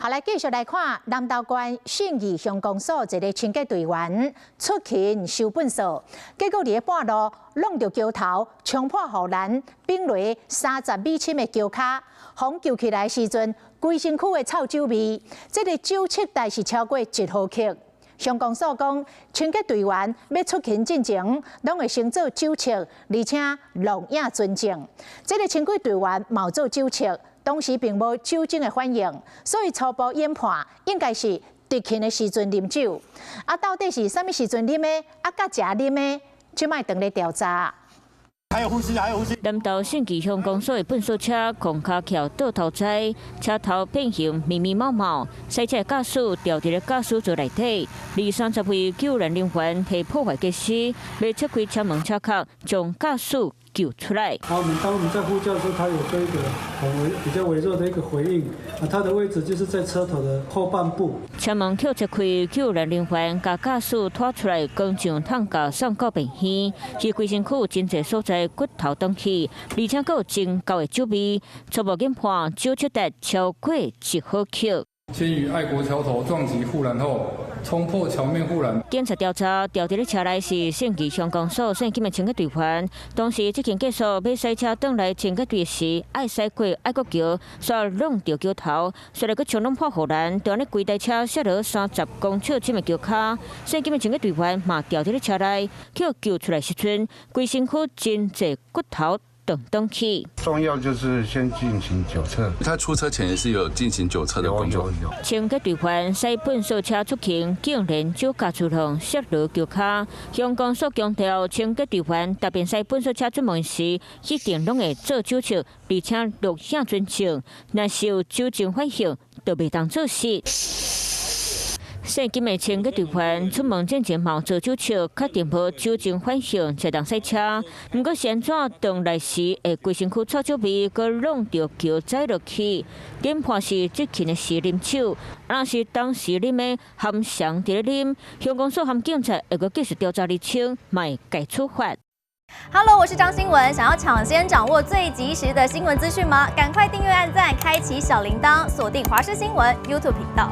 好，來繼續來看南投縣信義鄉公所一个清潔隊員出勤收糞掃，結果佇咧半路挵著橋頭，衝破護欄，反落30米深的橋跤，予救起來時陣，規身軀的臭酒味，這个酒測值是超過1毫克。鄉公所講，清潔隊員欲出勤進前，攏會先做酒測，而且錄影存證。這个清潔隊員嘛有做酒測，當時並無酒精的反應，所以初步研判應該是執勤的時陣啉酒。啊，到底是啥物時陣啉的？啊，佮誰啉的？這擺當咧調查。還有呼吸，還有呼吸。南投信義鄉公所的糞掃車空跤轎倒頭栽，車頭變形密密麻麻，駛車駕駛牢佇咧駕駛座內底，二三十位救援人員提破壞設施，欲拆開車門車殼，將駕駛救出來。好，我們當我們在呼叫的時候，他有做一個很微、比較微弱的一個回應。啊，他的位置就是在車頭的後半部。車門扣拆開，救援人員共駕駛拖出來，扛上擔架送到病院。伊規身軀真濟所在骨頭斷去，而且閣有真厚的酒味。初步研判酒測值超過1毫克。先於愛國橋頭撞擊護欄後，衝破橋面護欄。警察調查，牢佇咧車內是信義鄉公所姓金的清潔隊員。當時執勤結束，欲駛車轉來清潔隊時，愛駛過愛國橋，煞挵著橋頭，隨來閣衝攏破護欄，就按呢規台車摔落30公尺深的橋跤。姓金的清潔隊員嘛牢佇咧車內，予救出來時陣，規身軀真濟骨頭斷斷去。重要就是先進行酒測。他出車前也是有進行酒測的工作。清潔隊員駛糞掃車出勤，竟然酒駕出動，摔落橋跤。鄉公所強調，清潔隊員特別駛糞掃車出門時，一定攏會做酒測，而且錄影存證。若是有酒精反應，就袂當做事。姓金的清潔隊員出門進前嘛做酒測，確定無酒精反應才當駛車。毋過是按怎轉來時會規身軀臭酒味，閣挵著橋栽落去，研判是執勤的時啉酒，若是當時啉的含誰佇咧啉，鄉公所和警察會閣繼續調查釐清，嘛會共處罰。 Hello，我是張新文。想要搶先掌握最及時的新聞資訊嗎？趕快訂閱、按讚、開啟小鈴鐺，鎖定華視新聞 YouTube 頻道。